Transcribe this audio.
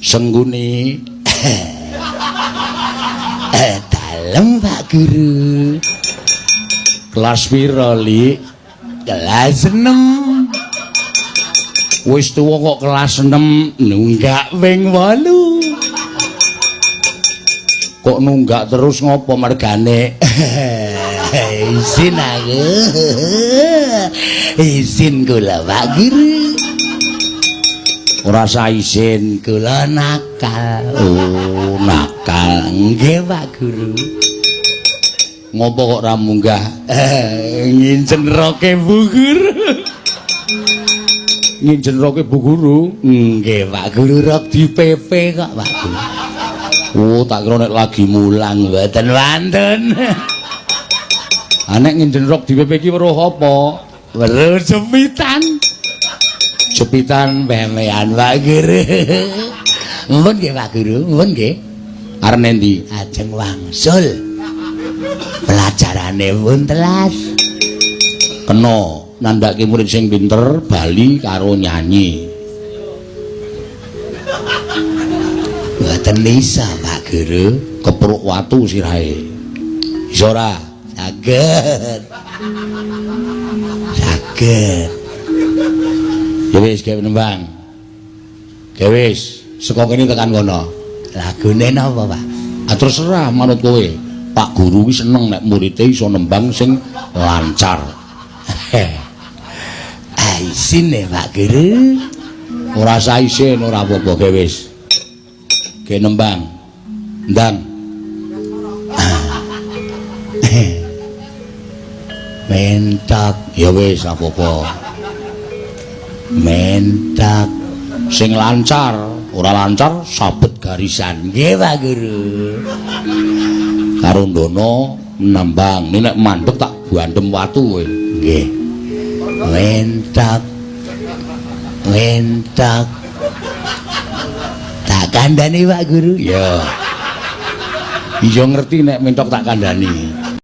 Sengguni. Dalem Pak Guru. Kelas pira, Lik? Kelas 6. Wis tuwa kok kelas 6, nunggak ping 8. Kok nunggak terus ngopo mergane? Izin aku. Izin kula Pak Guru. Ora usah izin, kula nakal. Oh, nakal. Nggih, Pak Guru. Ngopo kok ora munggah? Ngincen roke Bu Guru. Ngincen roke Bu Guru? Nggih, Pak Guru, rok di PP kok, Pak Guru. Oh, tak kira nek lagi mulang mboten wonten. Ah, nek ngincen rok di PP ki weruh apa? Weruh jepitan. Jepitan pemean Pak Guru. Mumpun nggih Pak Guru, mumpun nggih. Arep nendi? Ajeng wangsul. Pelajarane pun telas. Kena nandhake murid sing pinter bali karo nyanyi. Mboten isa Pak Guru, kepruk watu sirahe. Iso ora? Saged. Saged. Ya wis gawe nembang. Gawe wis, saka kene tekan kono. Lagune napa, Pak? Ah terserah manut kowe. Pak Guru ki seneng nek murite iso nembang sing lancar. Ah isin e Pak Guru. Ora usah isin, ora apa-apa gawe wis. Gawe nembang. Ndang. Mentok. Ya wis apa-apa. Mentok sing lancar, ora lancar sabet garisan. Nggih Pak Guru. Karo ndono nembang, nek mandek tak bandem watu kowe. Nggih. Mentok. Mentok. Tak kandhani Pak Guru. Ya. Iya ngerti nek mentok tak kandhani.